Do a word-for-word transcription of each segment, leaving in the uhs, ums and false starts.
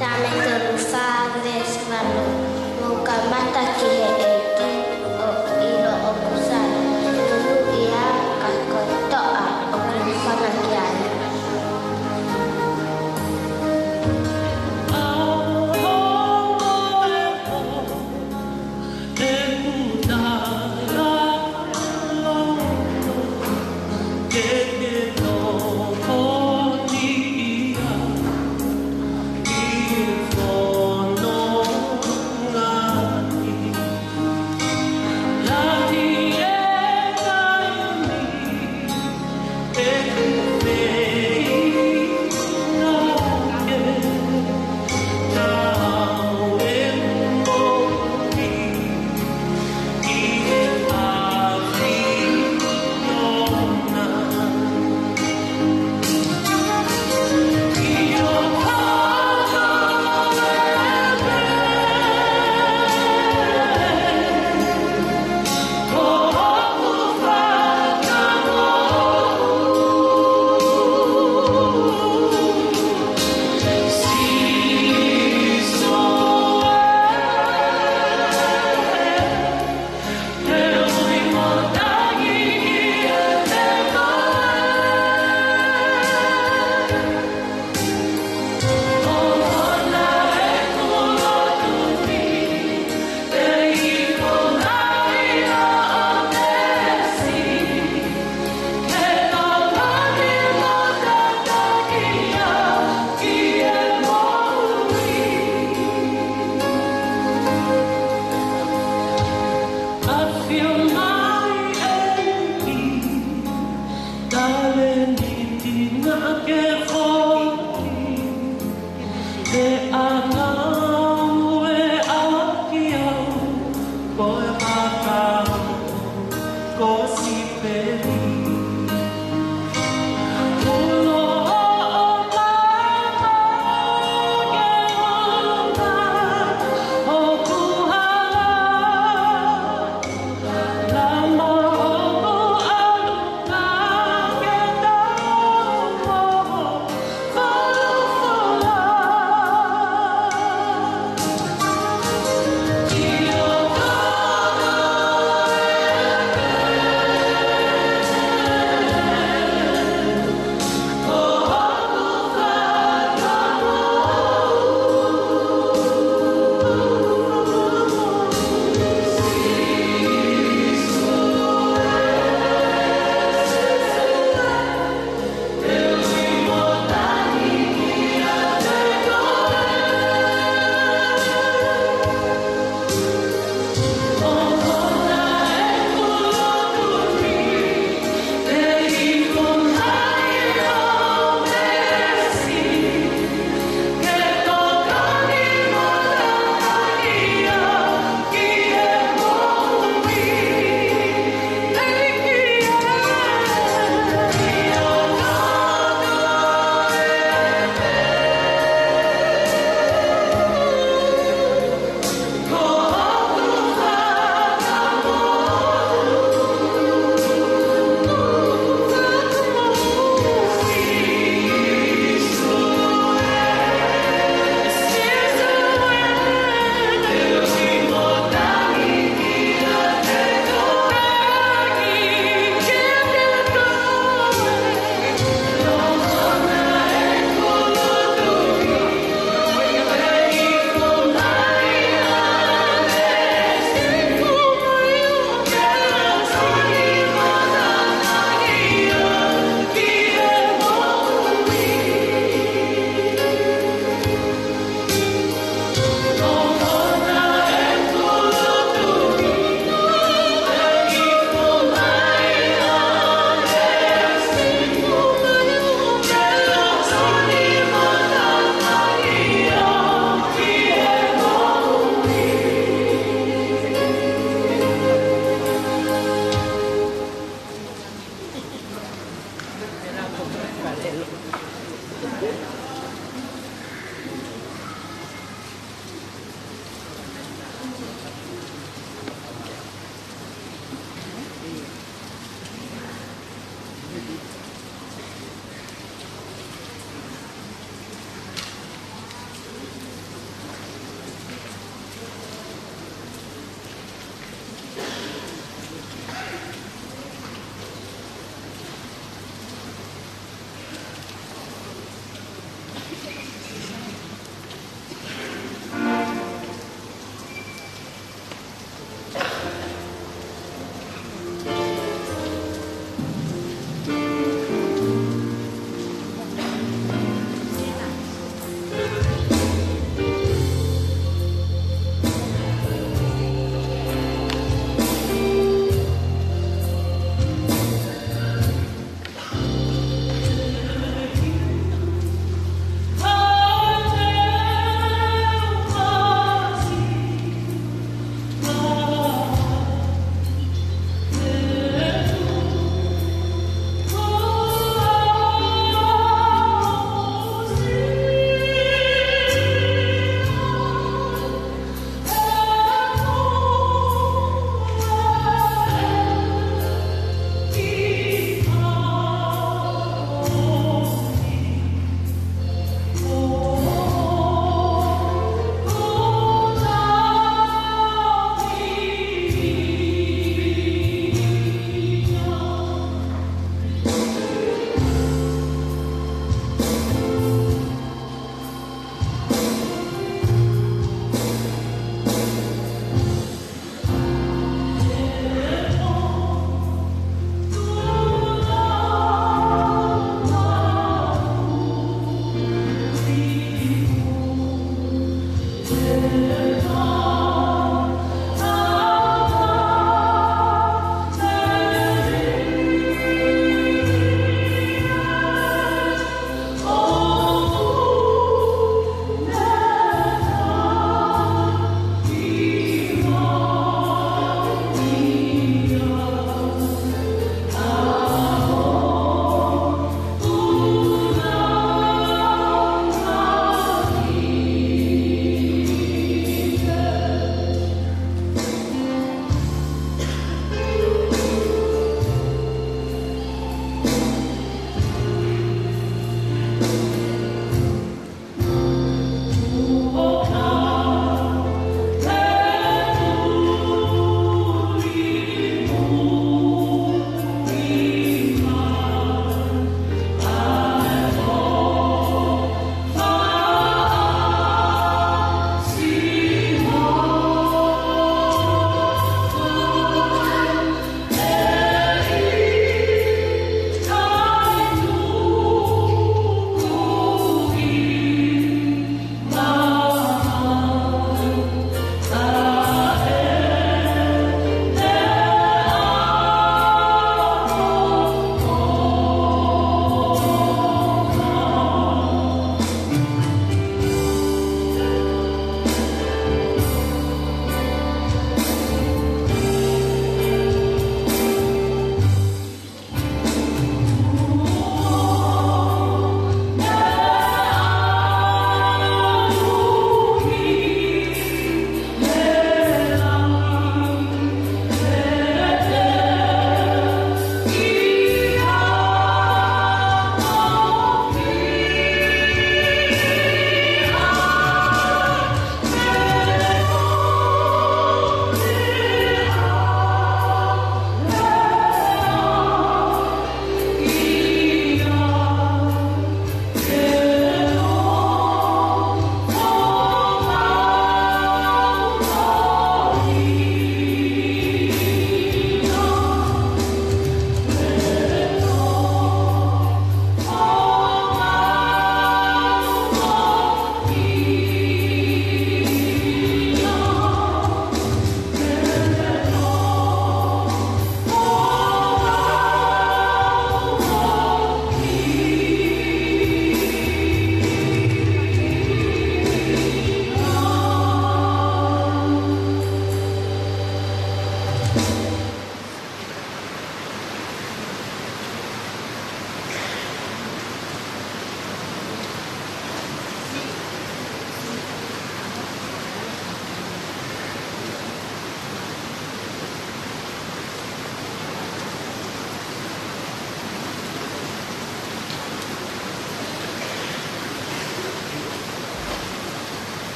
Saame tolu fā veesi valu. Mou kamata ki he ʻEiki ʻo ʻilo ʻoku sai. Tunu ia ka ko e toʻa ʻoku hūfanga ki ai.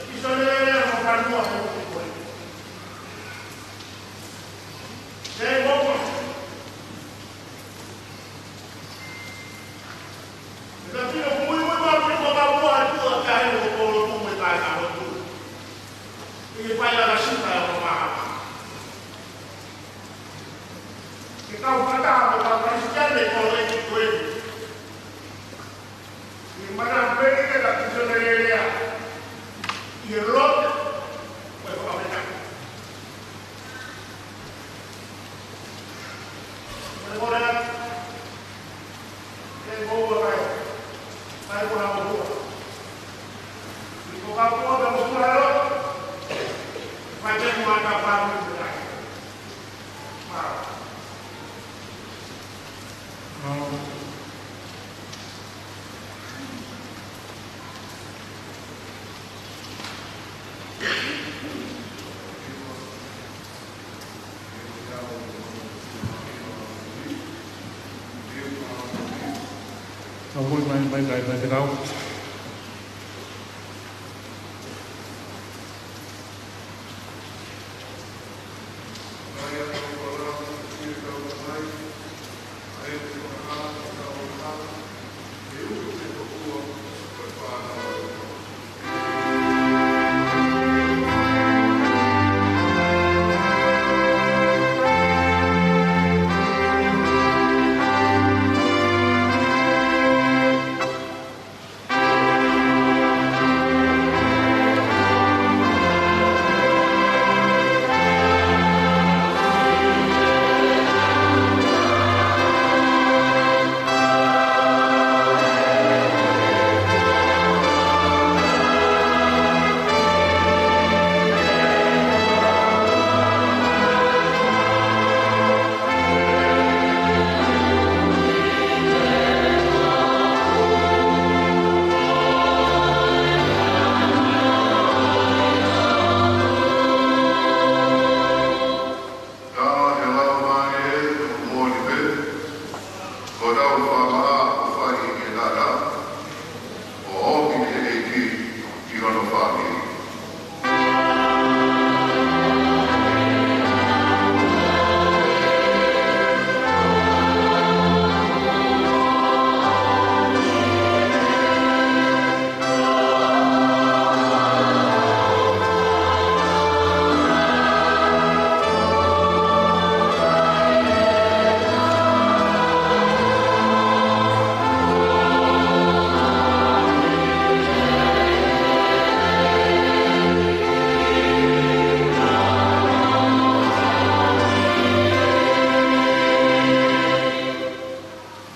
Pīsone lelea mo fanua he uke ko ē. Lelea mo fanua. Ka tino muimui ma piko ka mua atu a kae o kolo tu mo e kae ka hotu. ʻI he fai ala sita o maha. Ke kau fata mo kau Kalisitiane ko e ki ko ē. ʻI he mana pele ke la pīsone lelea. ʻI he loto. Ko e whakapeta. Ko e kore atu. Ke moua mai. Mai ko ha moua. ʻI ko ka moua ka moua lo. Mai ke moua ka pa moua. Mālō. Mālō. Ka hoi mai, mai, mai, mai, te kau. Ka he lau mai ē, ʻoku moʻoni pē, ko ʻetau fakamaʻa ʻoku fai ʻi he taʻataʻa, ʻo ʻomi ʻe he ʻEiki ki hono fāmili.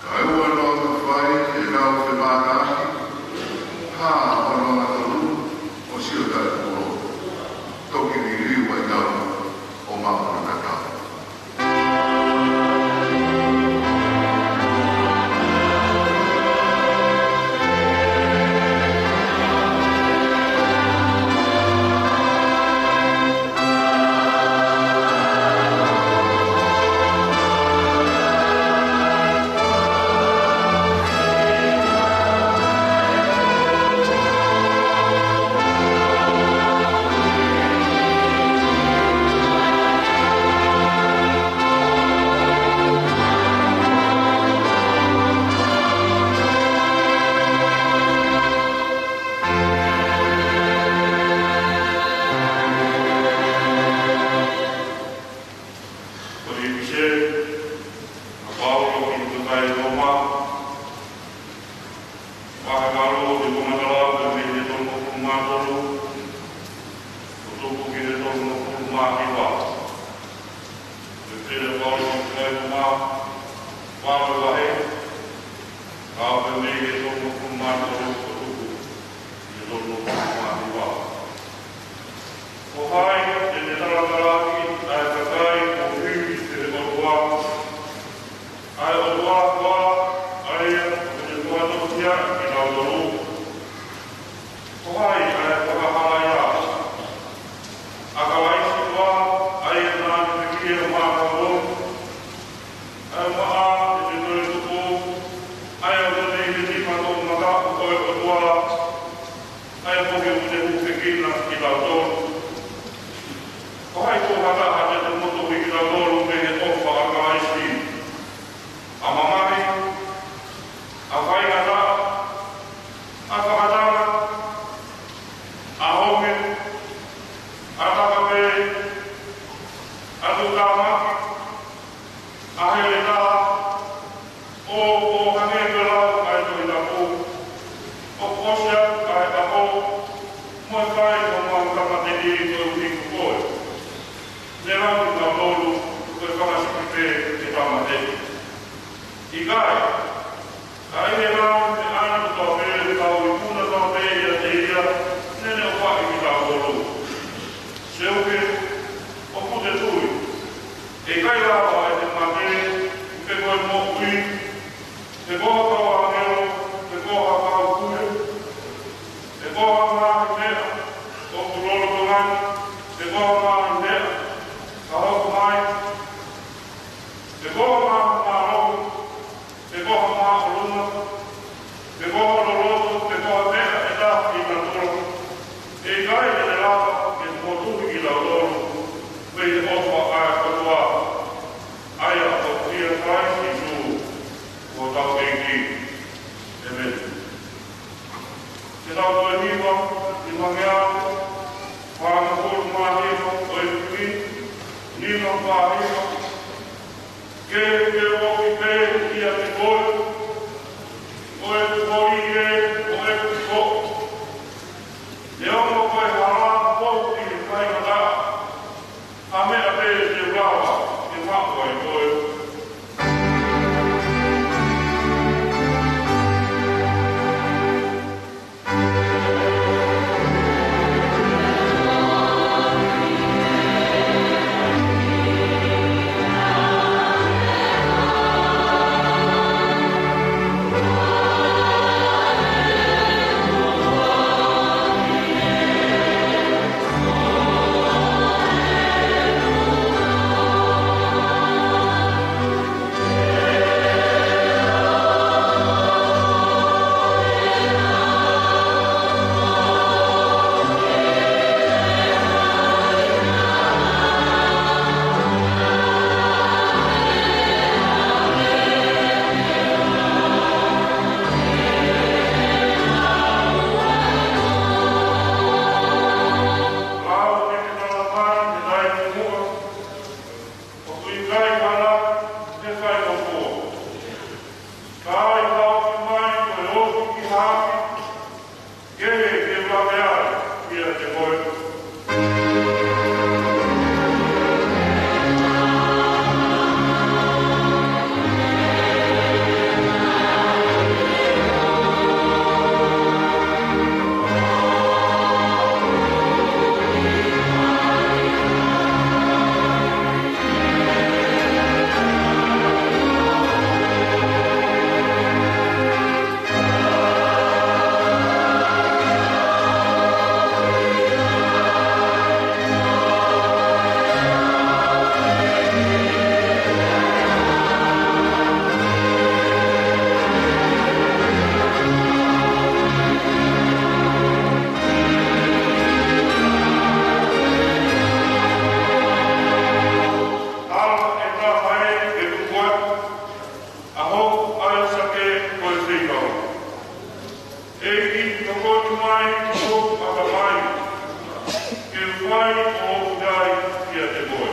Kae ʻoua naʻa fai ʻe kau femānaki ha ʻonoʻatolu ʻo sio taʻepūlou, toki liliu mai tau ʻo maʻu ʻa e tatau. Ko e ʻipiseli ʻa Paula ki he kakai Loma, vahe valu, veesi konga taha afe mei he tolungofulu mā tolu, ʻo tuku ki he tolungofulu mā hiva. ʻIpiseli ʻa Paula ki he kakai Loma, valu vahe, afe mei he tolungofulu mā tolu ʻo tuku ki he tolungofulu mā hiva. Ko hai te ne talatalaaʻi ʻa e kakai kuo hiki ʻe he ʻOtua, ʻa e ʻOtua koā, ʻa ia ʻoku ne fakatōkiaʻi kinautolu? Ko hai ʻa e fakahala ia? ʻA Kalaisi koā, ʻa ia naʻa ne pekia maʻatautolu? ʻA e maʻa ʻe ne toe tuku, ʻa ia ʻoku ne ʻi he nima toʻu ʻIkai, ka ʻi he lau ʻa e ʻAlo kotoa pē, tau ikuna kotoa pē ʻiate ia, naʻa ne ʻofaʻi kitautolu. Seuke, ʻoku te tui ʻe ʻikai lava ʻe te mate, pe ko e moʻui, pe ko ha kau ʻāngelo, pe ko ha kau pule, pe ko ha ngaahi meʻa ʻoku lolotonga ni, pe ko ha ngaahi meʻa ka hoko mai, pe ko ha ngaahi mālohi, pe ko ha māʻolunga, pe ko ha loloto, pe ko ha meʻa ʻe taha ʻi natula, ʻe ʻikai te ne lava ke fokotuʻu kitautolu mei he ʻofa ʻa e ʻOtua, ʻa ia ʻoku ʻia Kalaisi Sīsū ko hotau ʻEiki. ʻĒmeni. Ke tau toe hiva, hiva ngeau, fāngofulu mā hiva ʻo e fili, hiva fā hiva. Ke ke ofi pē ʻiate koe, ʻo e koli ē, ʻo e kuko. Neongo ko e hala ʻoku ʻi he faingataʻa, ʻa e meʻa pē te u lava ke maʻu ai koe. ʻOku ʻikai ke ala ke fai ko fua. Ka ʻi he ofi mai ko e ofi ki haʻapi, ke he ke lave ai ʻiate koe. ʻAla ʻe taha ē ke tuku atu ʻa hoku ʻaisake ko e feitau. ʻEiki, tokoto mai hoku ʻatamai, ke u fai ʻo ofi ai ʻiate koe.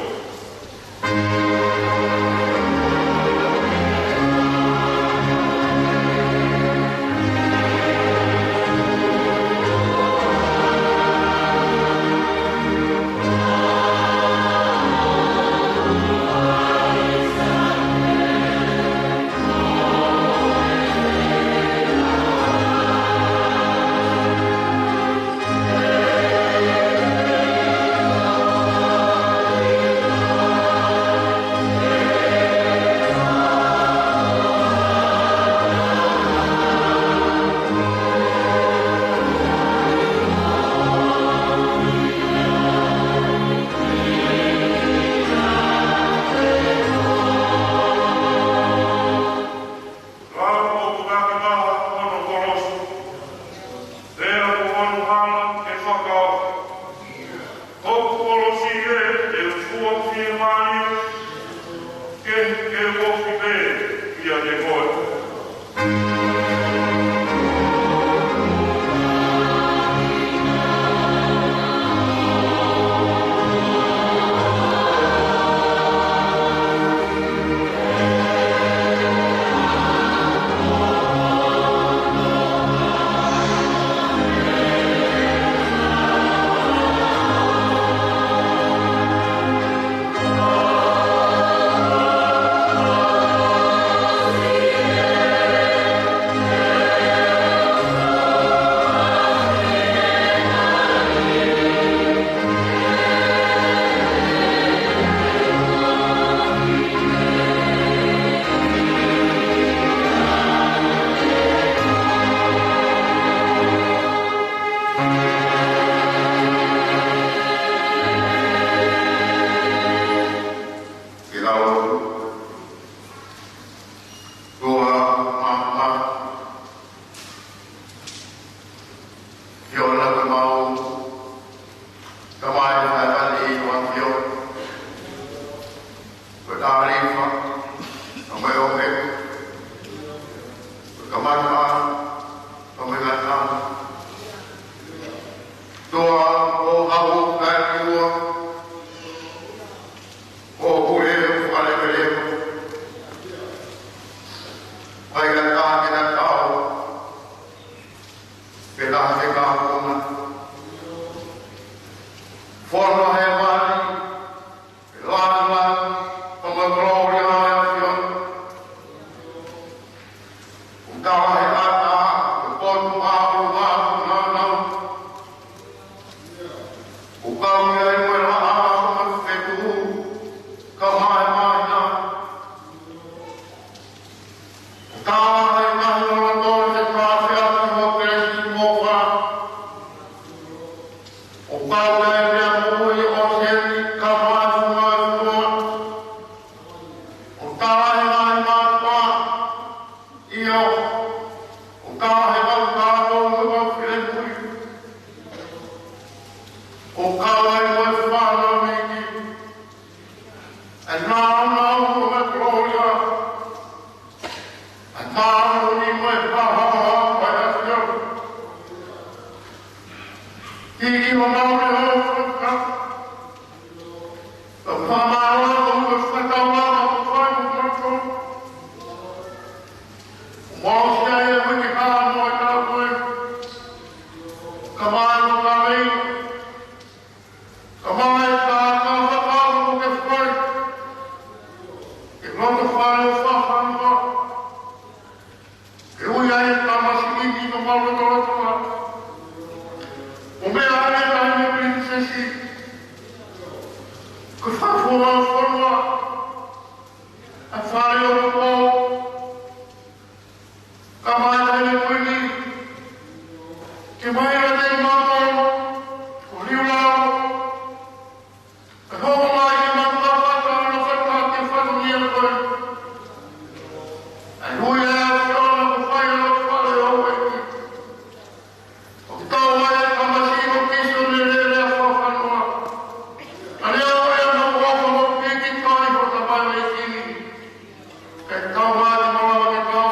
Lau ʻoku taki maha hono kolosi, pea ko hono hala ʻe fakaofi. Hoku kolosi ē, ʻe fua fiemālie, ke, ke u ofi pē ʻiate koe. Taʻe ʻatā, ʻo potu ʻa ʻolunga ʻo naunau. ʻO kau ia ʻi he laʻā ʻo e fetuʻu, ka maʻe maʻina. ʻO tālahi ʻa e ngaahi ola tō te tāfea ki ho kelesi mo fa. ʻO kau ia ʻi he meʻa moʻui ʻo seni, ka maʻe funga e fua. ʻO tālahi ʻa e ngaahi mātuʻa, ʻio, ʻo kau he kau kātoa mo e kau finemui. ʻO kau ai mo e fānau iiki. ʻE nāunau mo e kolōlia. ʻE māʻoniʻoni mo e hāhā ʻa e ʻAfiona. Iiki mo maʻu ʻi hoʻo fakaʻatā. ʻOku fakamālō atu ʻi he fakataulaʻeiki ʻoku fai mo mātou. ʻOku mau ʻosi ʻi ai e uike hā mo e taʻu ko ē. Ka maʻu e kaveinga. Ka maʻu e taʻataʻa fakaʻamu ke fai. Ke loto fale ʻo fakafanua. Ke ui ai e tamasiʻi ni ʻo mau lotolotonga. ʻO meʻa ai e taʻahine pilinisesi. Ke fakafuaʻi fonua. ʻA e fale ʻo tō. Ka maʻu e taʻahine kuini. Ke maʻu e taʻahine mātuʻa. ʻO liu lau. Ka hoko mai ke mau kau atu ʻa e fakataha ke fatongia koe. ʻA e ui ʻa e ʻAfiona ʻoku fai ʻa e fale ʻo e ʻEiki. ʻOku tau ai e tamasiʻi ʻo Kīsone lele ʻa e fakafanua. ʻA e ʻoku ʻi ai ʻa e mau ʻofa mo piki kai ho tamai ʻEiki ni. Ke tau mai ke malava ke tau.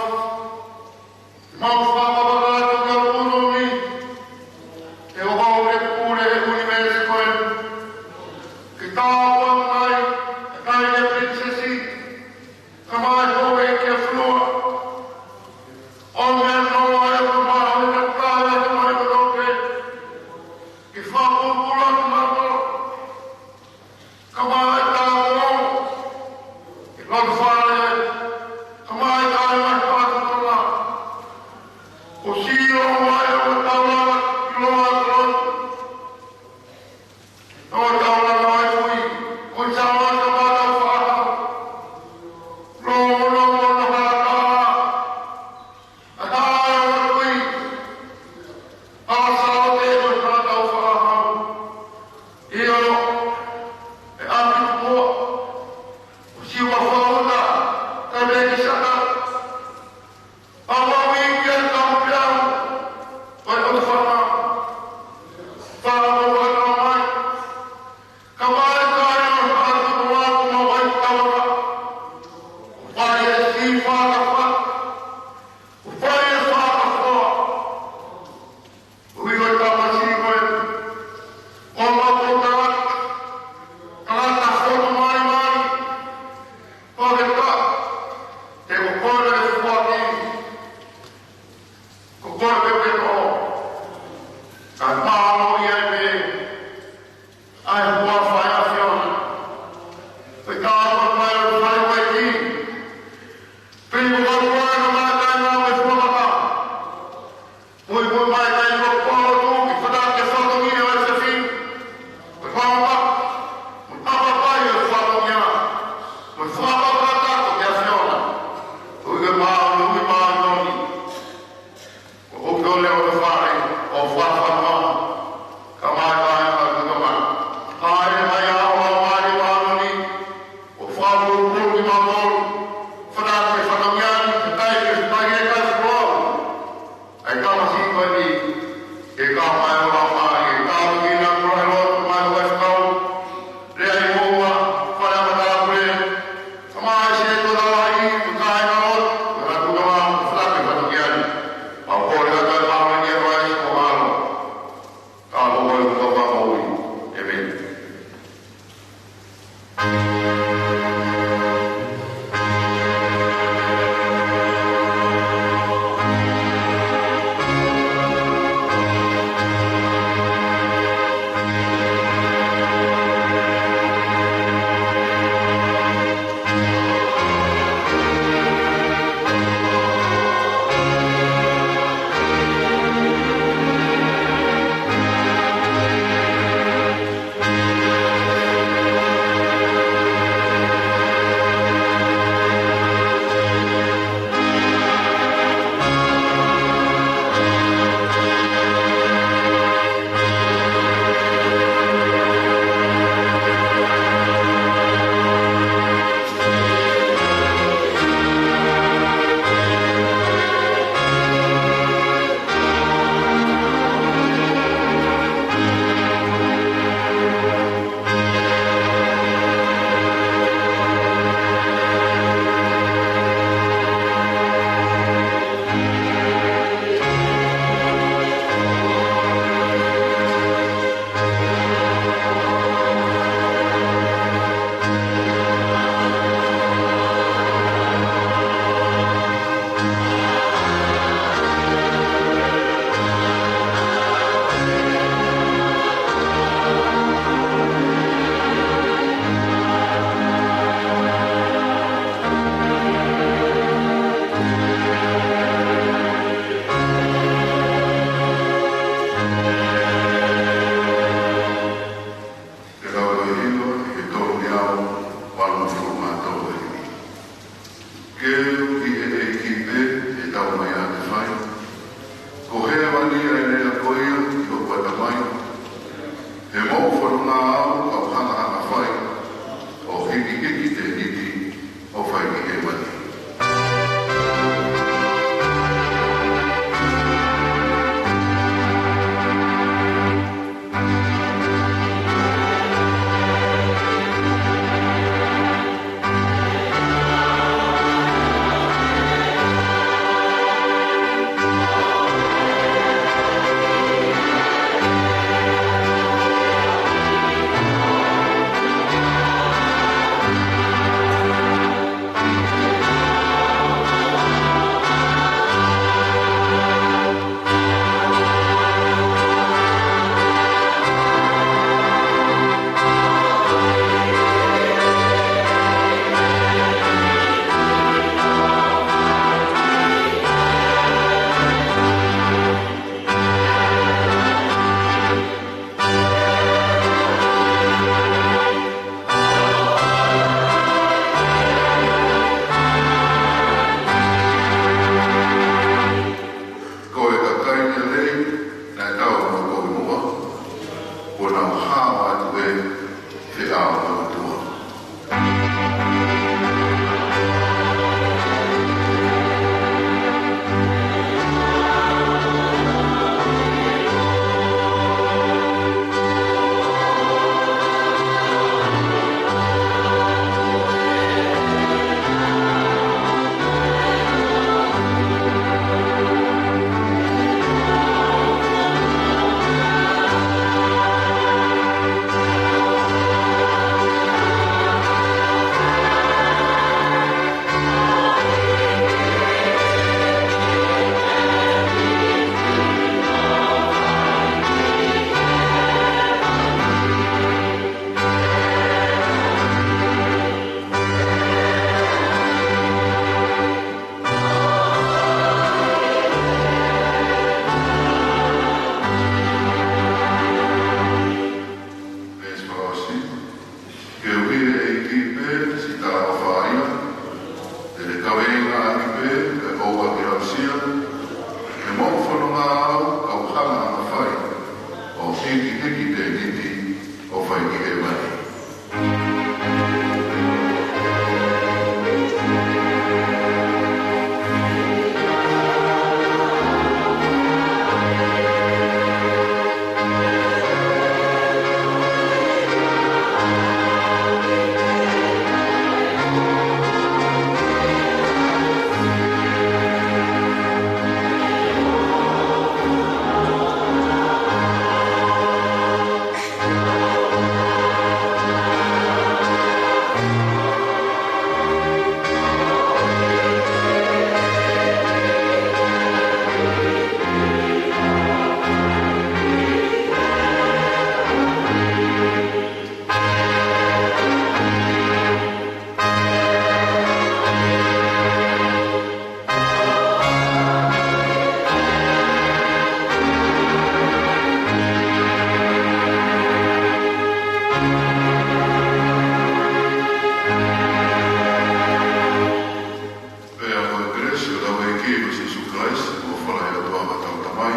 ʻEiki ko Sīsū Kalaisi, ʻofa lahi ʻa e ʻOtua ko e Tamai,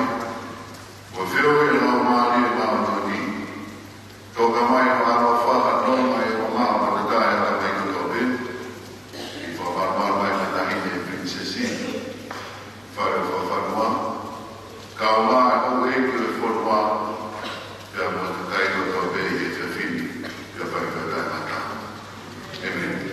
ʻa e feohi ʻa e Laumālie Māʻoniʻoni, toka mai ʻo ʻaloʻofa, ʻa e nonga ʻi he maama, ʻo e tangata kotoa pē, ʻi he fakamalumalu mai ʻa e Taʻahine Pilinisesi, fale ʻo e fakafonua, kae ʻumaʻā ʻa e houʻeiki ʻo e fonua, pea mo e kakai kotoa pē ʻi he efiafi ni, pea paki pea taʻengata. ʻĒmeni.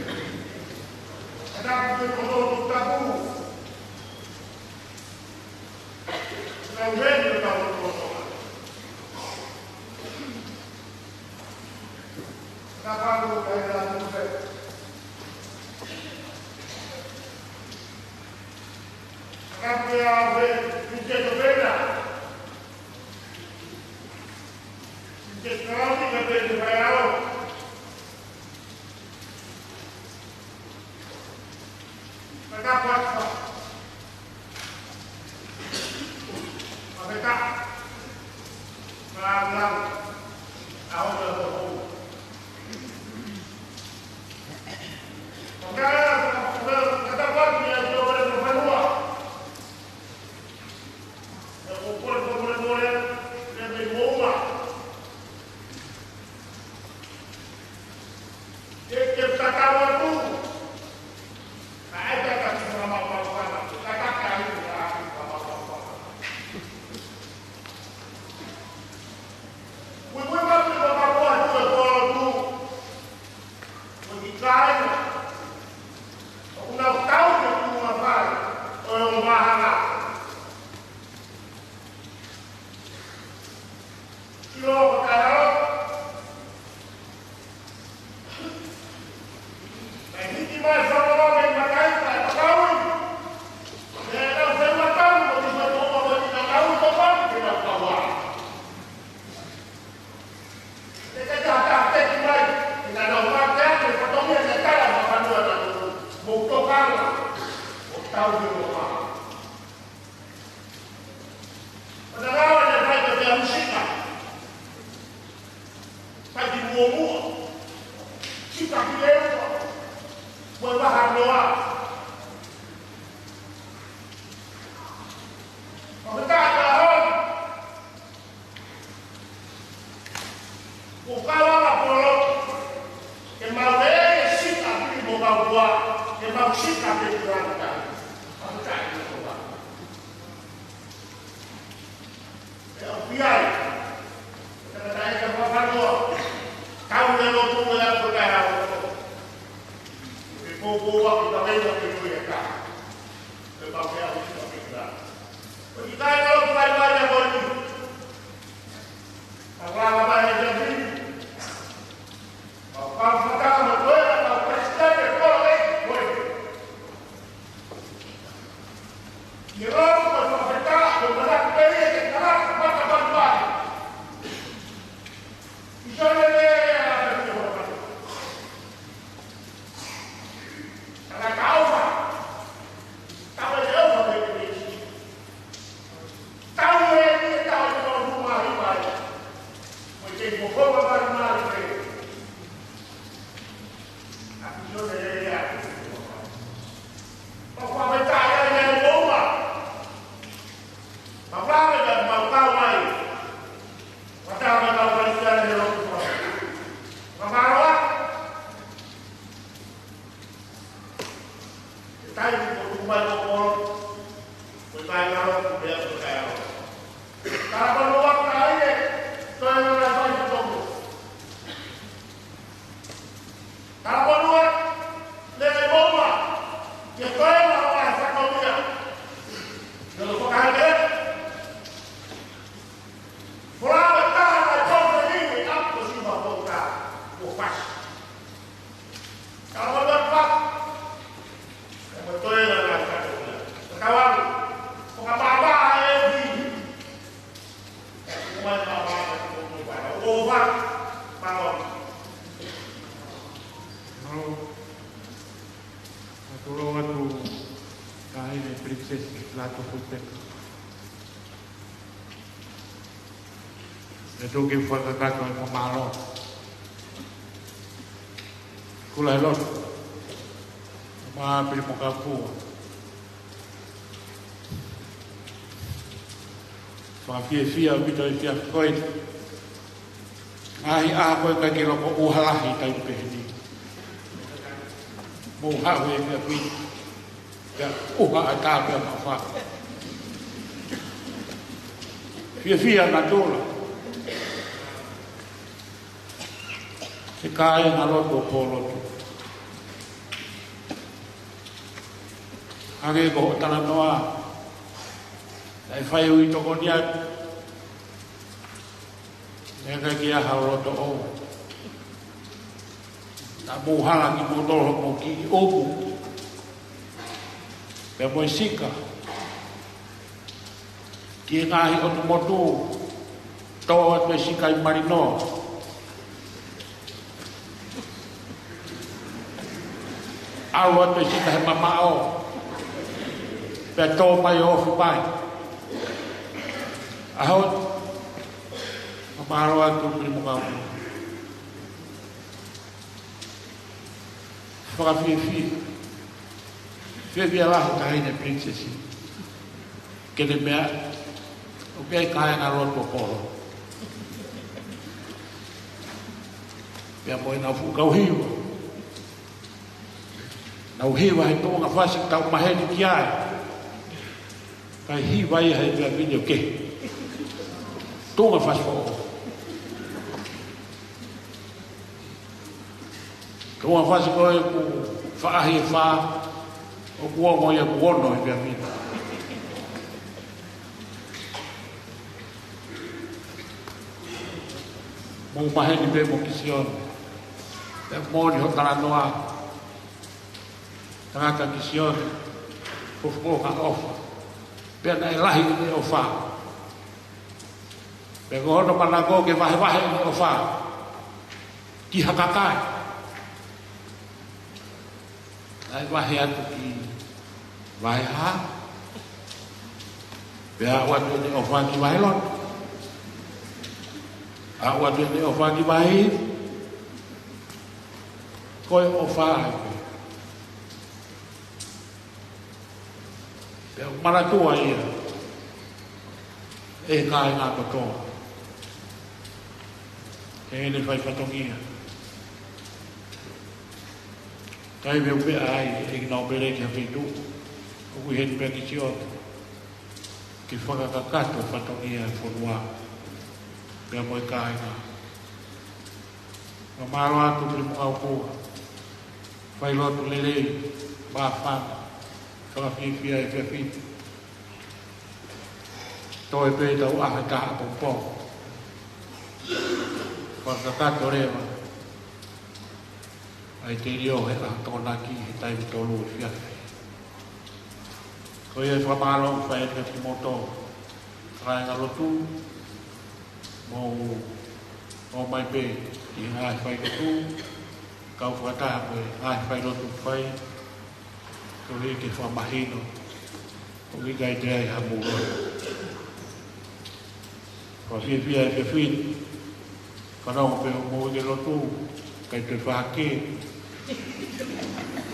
Ko e kau anga polo, ke mau lele sika pili mo kau kua, ke mau sika pili kua kita. Mau kita ini kua. E au piai. Kita kata e ka whakanua. Kau ne lo tu e au ko tai au. Ke koko wa kita wei wa ke tu e ka. Ke mau ke au sika pili kua. Ko kita e lo tu mai mai a ko ni. Ka wala mai e te pili. Mālō. Mālō atu, Taʻahine Pilinisesi Lātūfuipeka. ʻE tuku ke fakakakato e fakamālō. Kula e lotu. Mā pili mo kapua. Fakafiefia ʻaupito he efiafi ko eni. Ngaahi ʻaho ko ē ʻikai ke loko ʻuha lahi taimi pehē ni. Mou haʻu he efiafi ni pea ʻuha ʻatā pea maʻu fā. Fiefia natula. He kāingalotu ʻo Pōlotu. Hangē ko hoʻo talanoa, naʻe fai ui tokoni atu. Naʻe ʻikai ke ʻi ai ha loto ʻou. Naʻa mou hala kimoutolu hoʻomou kiʻi ʻupu pea mo e sika ki he ngaahi ʻotu motu, tō atu e sika ʻi Malino, ʻalu atu e sika he mamaʻo, pea tō mai ʻo ofi mai. ʻAho ni, fakamālō atu Pilimokaupoa. Fakafiefia. Fiefia lahi Taʻahine Pilinisesi. Ke ne meaʻi ʻoku ʻi ai e kāingalotu ʻo Pōlotu. Pea mo ʻenau fuʻu kau hiva. Nau hiva he tuʻunga fasi ʻoku tau maheni ki ai. Kae hiva ia he efiafi ni ʻo kehe. Tuʻunga fasi foʻou. Tuʻunga fasi ko ē ʻoku faʻahi ʻe fā, ʻoku ongo ia ʻoku ono he efiafi ni. Mou maheni pē mo Kisione. Pea moʻoni hoʻo talanoa. Tangata Kisione, fuofua ʻofa. Pea naʻe lahi ʻene ʻofa. Pea ko hono manako ke vahevahe ʻene ʻofa ki ha kakai. Naʻe vahe atu ki Vahe Hā. Pea aʻu atu ʻene ʻofa ki Vahe Lotu. Aʻu atu ʻene ʻofa ki Vahe Ivi. Ko e ʻofa ai pē. Pea manatua ia ʻe he kāinga kotoa. He ʻene fai fatongia. Taimi ʻoku pehē ai ʻe kinautolu ki ha feituʻu, ʻoku ʻi heni pē Kisione ke fakakakato e fatongia e fonua pea mo e kāinga. Fakamālō atu Pilimokaupoa. Failotu lelei, māfana, fakafiefia e efiafi ni. Toe pē tau ʻaho ʻe taha ʻapongipongi. Fakakakato leva ʻa e telio he ʻaho Tokonaki he taimi tolu efiafi. Ko ia e fakamālō ʻoku fai atu kiate kimoutolu kāingalotu, mou ō mai pē ki he ngaahi failotu, kau fakataha mo e ngaahi failotu ʻoku fai, koeʻuhi ke fakamahino ʻoku ʻikai toe ʻi ai ha mou loto. Fakafiefia e efiafi ni. Fanongo pē hoʻomou ʻeke lotu, ʻikai toe fakahā.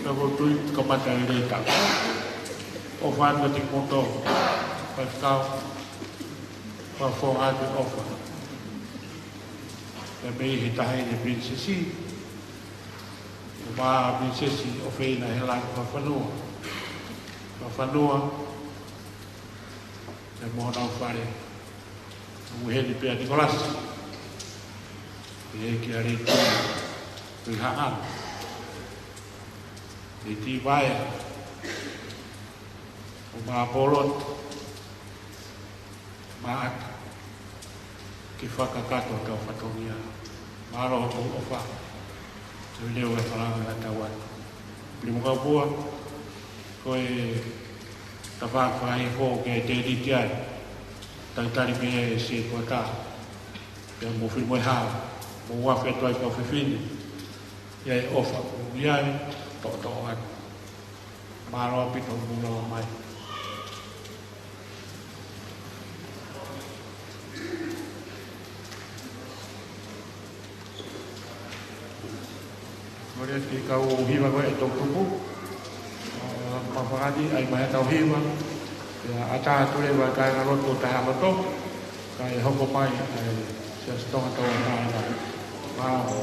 Ka ʻoku ou tui kamata e lētau. ʻOfa atu kiate kimoutolu. Faifekau, fakafofonga atu e ʻofa. Pea mei he Taʻahine Pilinisesi, ʻo Mā Pilinisesi ʻofeina ʻi he langi, fakafanua. Fakafanua pea mo honau fale. ʻOku ʻi heni pē ʻa Nikolasi. ʻEiki ʻa Leti, Tuʻihaʻa, Leti Vaea, ʻo Mā Pōlotu, Mā ʻAta, ke fakakakato hotau fatongia. Mālō hoʻomou ʻofa. Te u lea ʻo e falanga ʻa tau atu. Pilimokaupoa, ko e tafaʻaki fakahihifo ke te niti ai. Talitali mei he sētuata. Pea mo Filimoehau, mo Uafe Tuʻi Kau Fefine. ʻI ai e ʻofa ʻoku ʻi ai, toʻotoʻo atu. Mālō ʻaupito hoʻomou lava mai. Ko ia ke kau hiva ko ē ʻe toʻutupu. ʻA, mafakati, ʻai mai ʻetau hiva. Pea ʻatā atu leva e kāingalotu ʻo Tahaʻaloto. Kae hoko mai ʻa e Siasi Tonga Tauʻatāina. Mālō.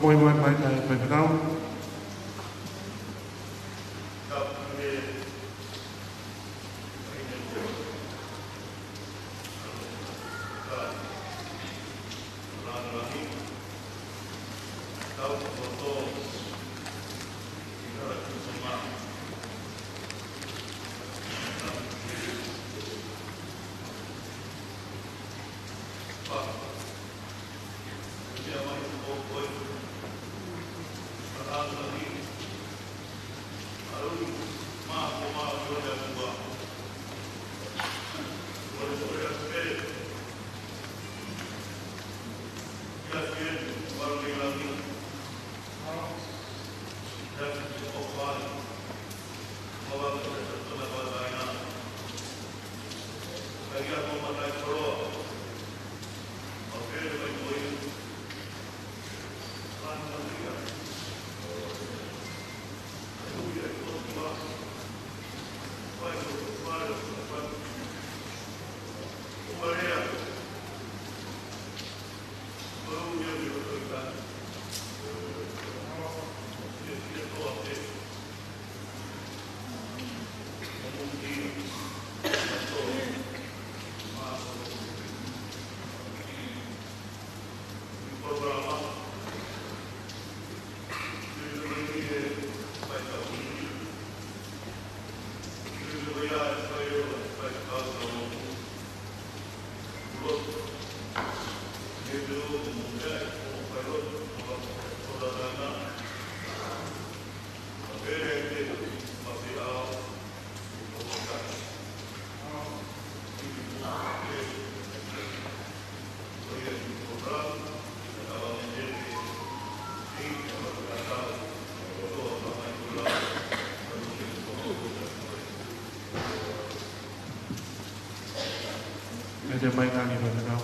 Mai, mai, mai, mai, mai, mai. Mete mai ngani mai ngau.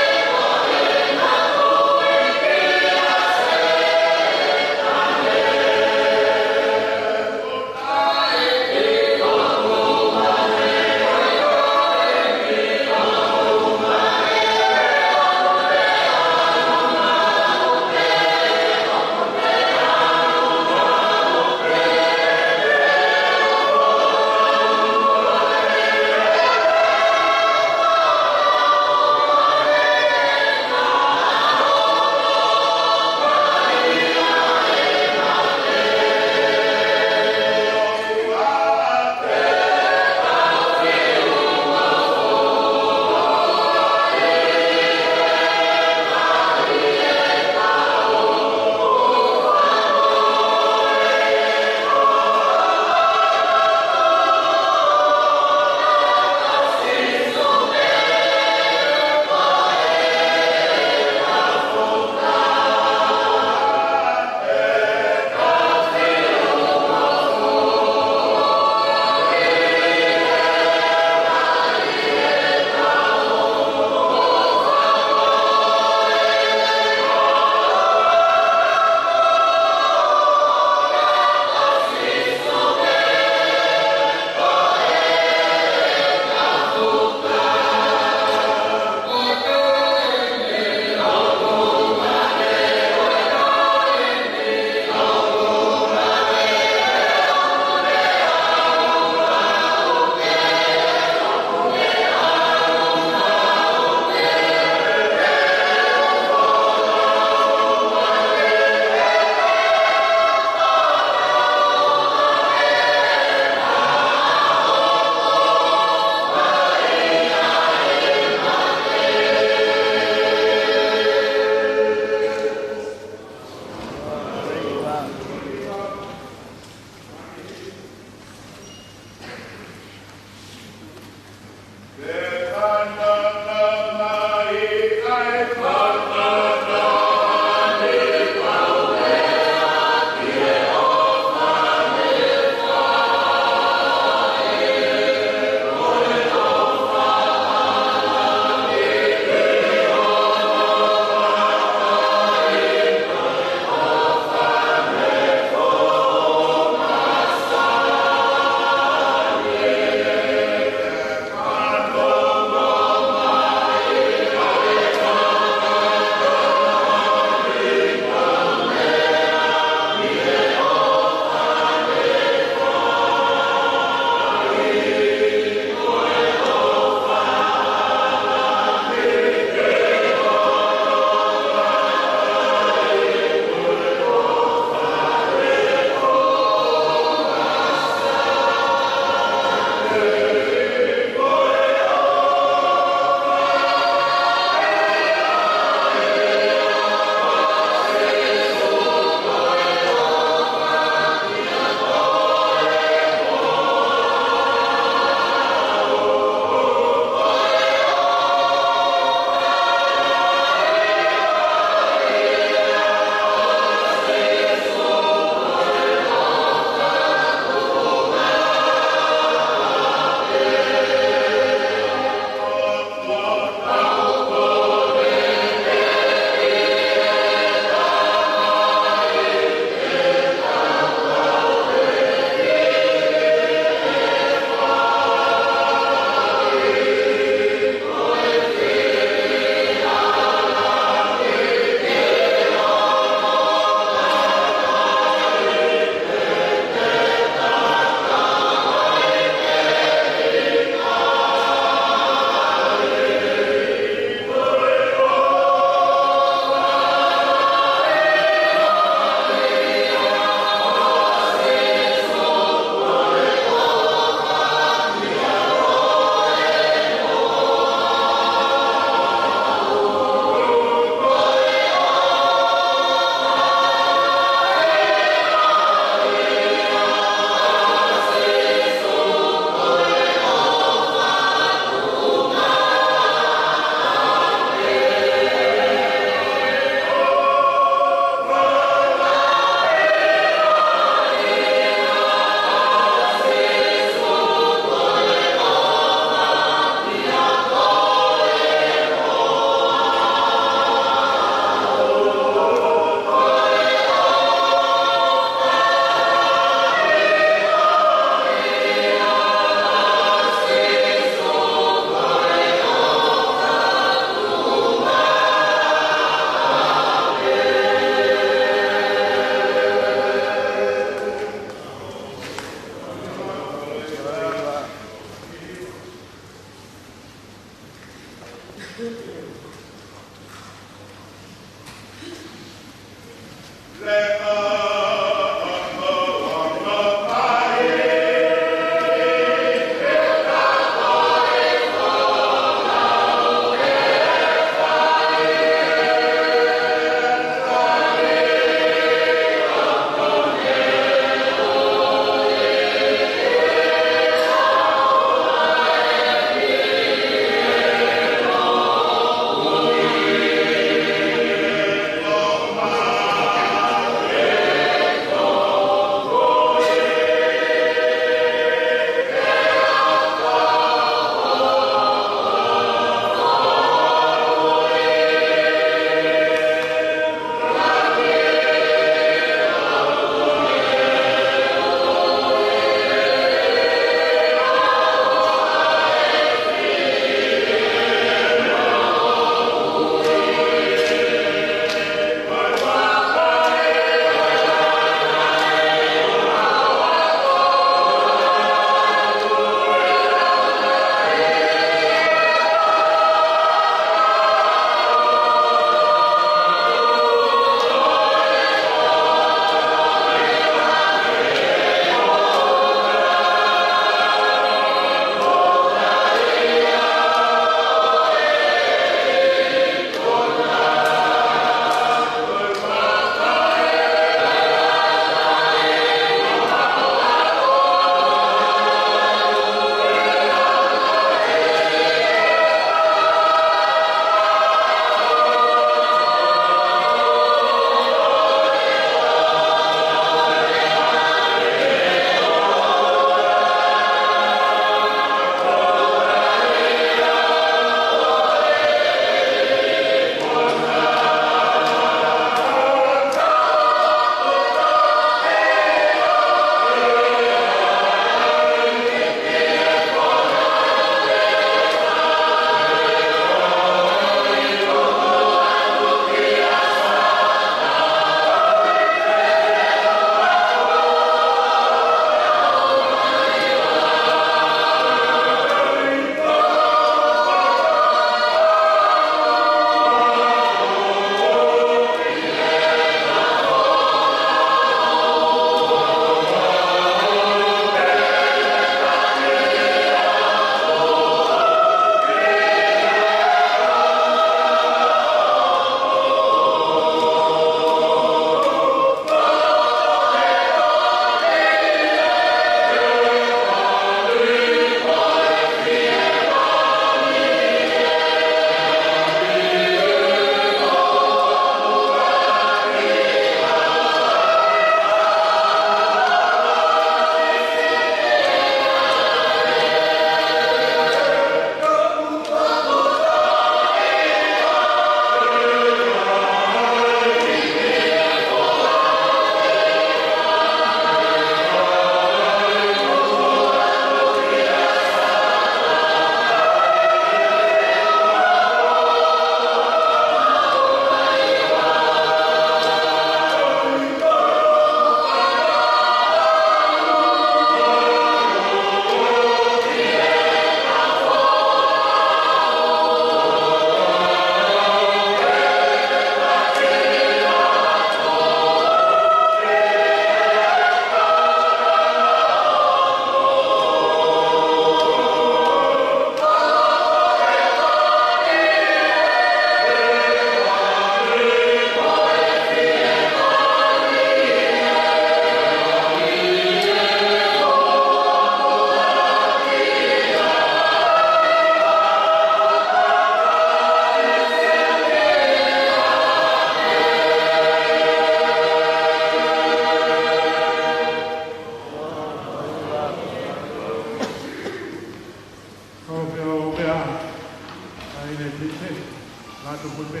Atu pē.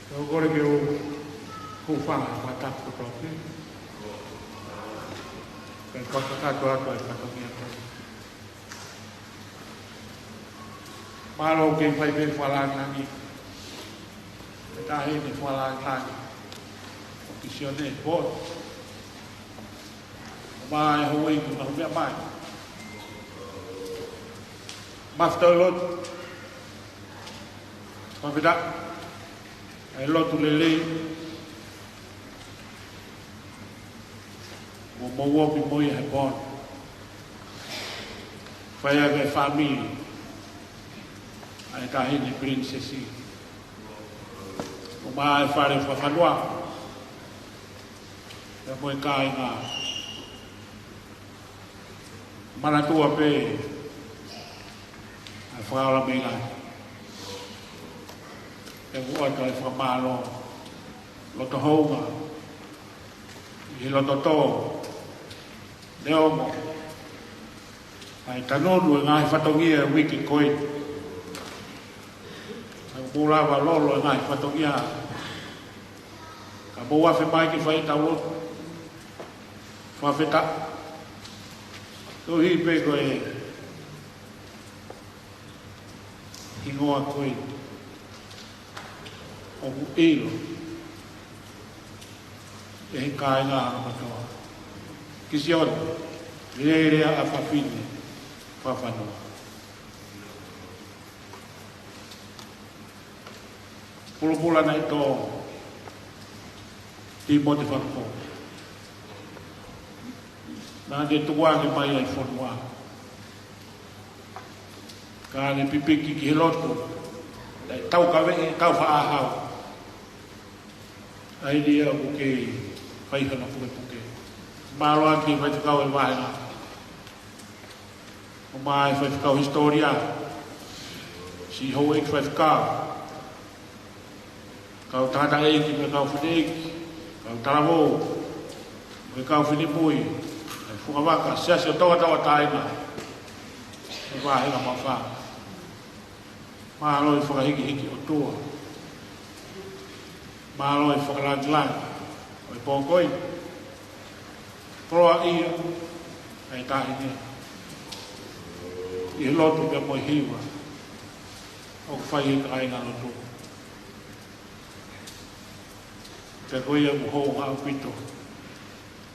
Tau kole ke u hūfanga he fakatapu kotoa pē. Pea fakakakato atu ai e fatongia ko eni. Mālō ke fai pē fakalāngilangi e taʻahine fakalāngilangi ʻo Kisione Polo. Mo e houʻeiki ʻoku nau meʻa mai. Mafutau lotu. Fakafetaʻi ʻa e lotu lelei ʻoku mou ofi mo ia he pō ni. Fai ʻaki e fāmili ʻa e taʻahine Pilinisesi mo e fale fakafanua. Pea mo e kāinga. Manatua pē ʻa e Fakaola mei langi. Pea ʻoku ʻoatu ai e fakamālō loto hounga ʻi he loto tō. Neongo ʻa e tanonu e ngaahi fatongia e uike ko eni, ʻoku mou lava lolo e ngaahi fatongia, ka mou afe mai ke fai ʻetau lotu. Fakafetaʻi. Tohi pē ko e hingoa ko ē ʻoku ʻilo ʻe he kāinga ʻa Lotoʻā. Kisione Lelea ʻa Fafine Fakafanua. Pulupula naʻe tō, Tīmote Fakapoʻuli. Naʻa ne tukuange mai ʻa e fonua. Ka ne pipiki ki he lotu, naʻe taukaveʻi, taufaʻāhau ʻa e niʻihi ʻoku kei fai hano pukepuke. Mālō ʻaupito ki he faifekau e vāhenga. ʻO mai faifekau hisitōlia, siʻi houʻeiki faifekau, kau tangataʻeiki mo e kau fineʻeiki, kau talavou mo e kau finemui, ʻa e fungavaka Siasi ʻo Tonga Tauʻatāina, ʻa e vāhenga Maʻufanga. Mālō e fakahikihiki ʻOtua. Mālō e fakalāngilangi ʻo e pō ko eni. Koloaʻia ʻa e taʻahine ʻi he lotu pea mo e hiva ʻoku fai ʻe he kāinga lotu. Pea ko ia ʻoku hounga ʻaupito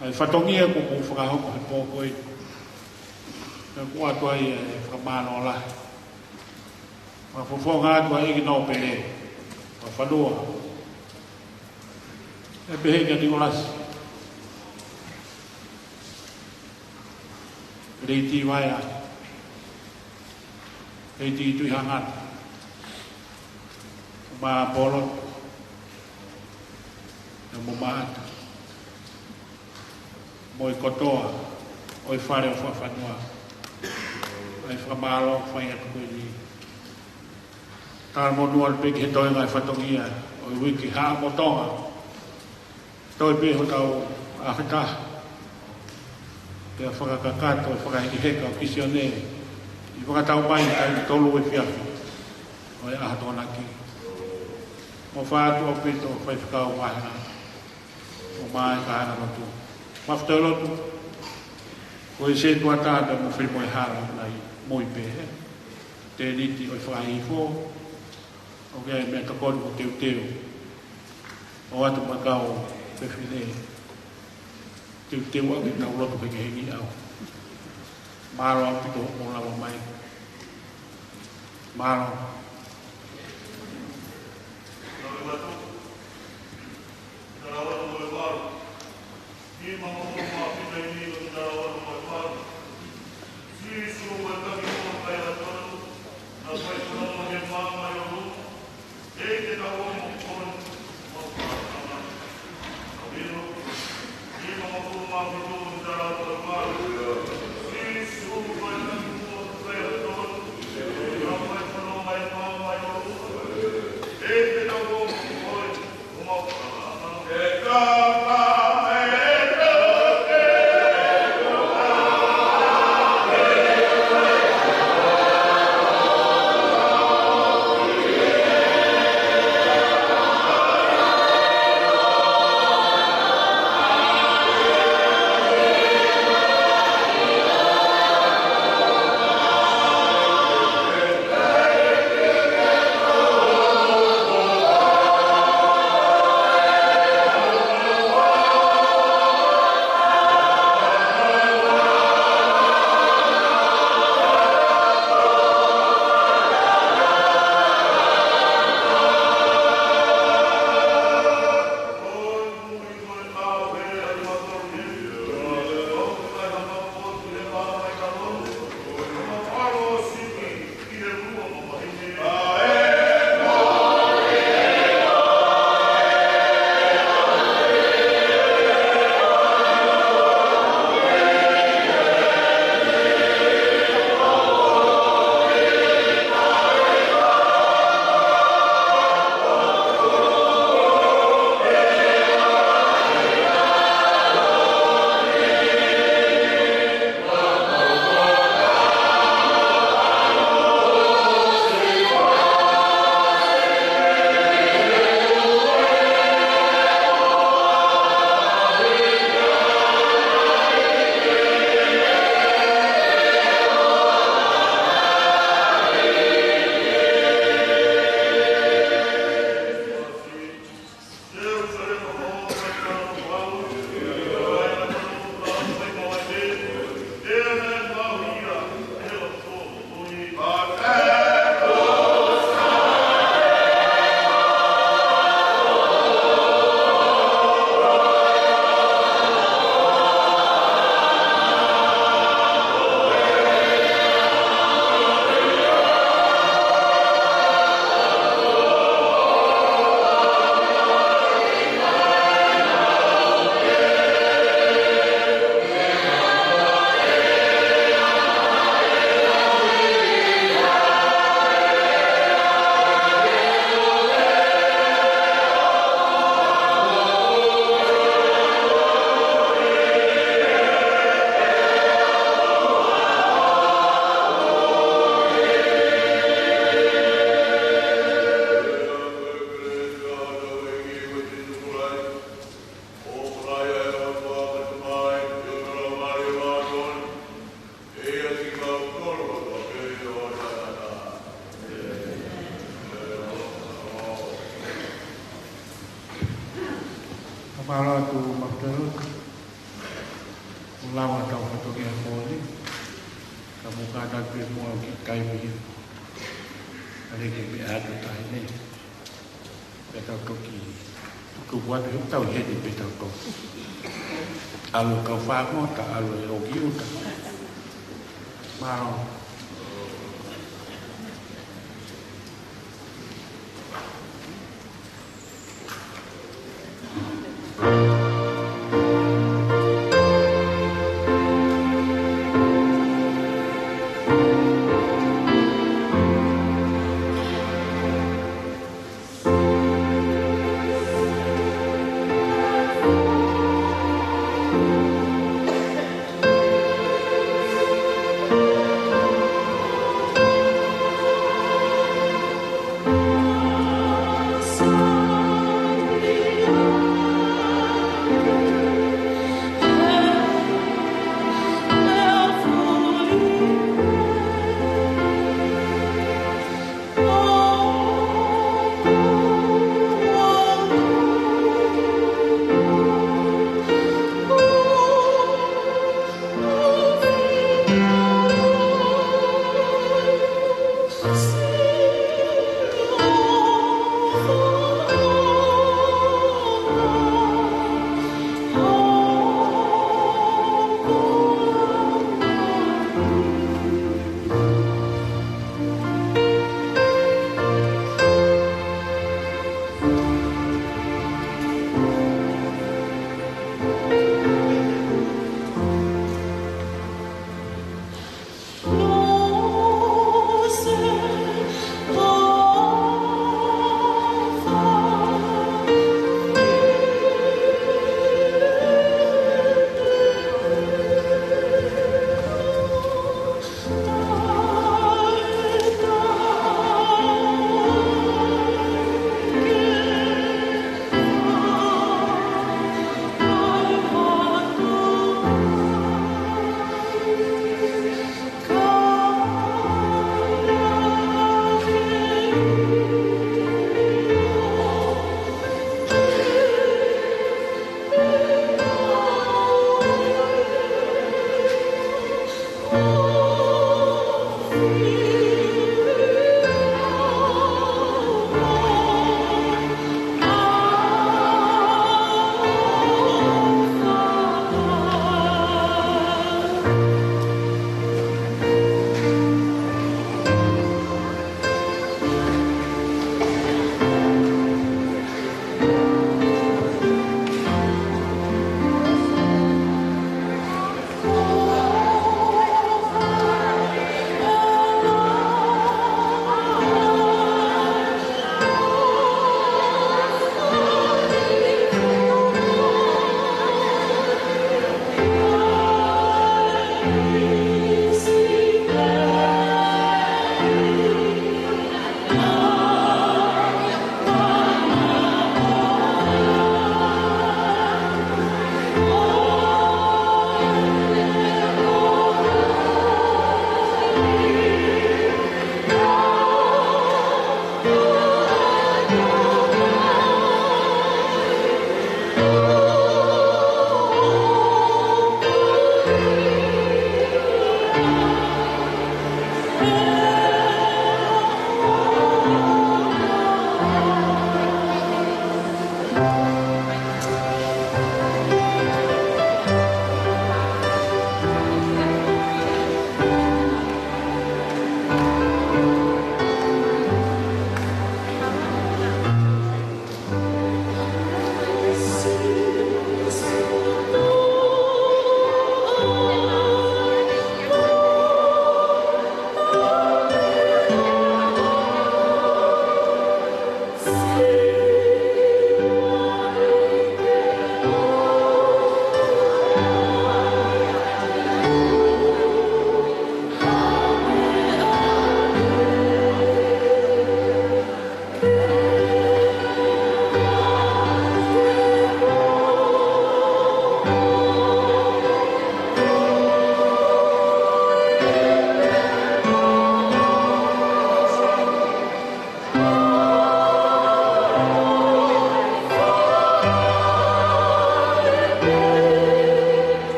ʻa e fatongia kuo mou fakahoko he pō ko eni. Pea ʻoku ʻoatu ai e fakamālō lahi. Fakafofonga atu ʻa e ʻEiki Nōpele Fakafanua, ʻe pehē kia Nikolasi Leitivaea, Leitituʻihangata, mo Poloto, mo Maʻata, mo e kotoa ʻo e fale ʻo Fakafanua, ʻa e fakamālō ʻoku fai atu ko eni. Talamonū atu pē ki he toenga e fatongia ʻo e uike Haʻa mo Tonga. Toe pē hotau ʻaho ʻe taha, pea fakakakato e fakahekeheka ʻo Kisione ʻi he fakatau mai taimi tolu efiafi ʻo e ʻaho Tokonaki. Mou fai atu ʻaupito faifekau vāhenga, ʻo mai kāinga lotu. Mafutau lotu. Ko e sētuata pea mo Filimoehala ʻoku nau ʻi mui pē he tēniti ʻo e fakahihifo. ʻOku ʻi ai e meʻatokoni ʻoku teuteu. ʻOatu mo e kau fefine teuteu ʻaki ʻetau lotu hengihengi ʻaho. Mālō ʻaupito hoʻomou lava mai. Mālō. Ko lava tau fatongia poli, ka mo kātaki pē muʻa ki he taimi ia. Ka leke pē atu tahi nei. Pea tau toki tuku atu he tau heni pē tau toki. ʻAlu kau fāngota, ʻalu e loki uta. Mālō.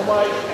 Forever.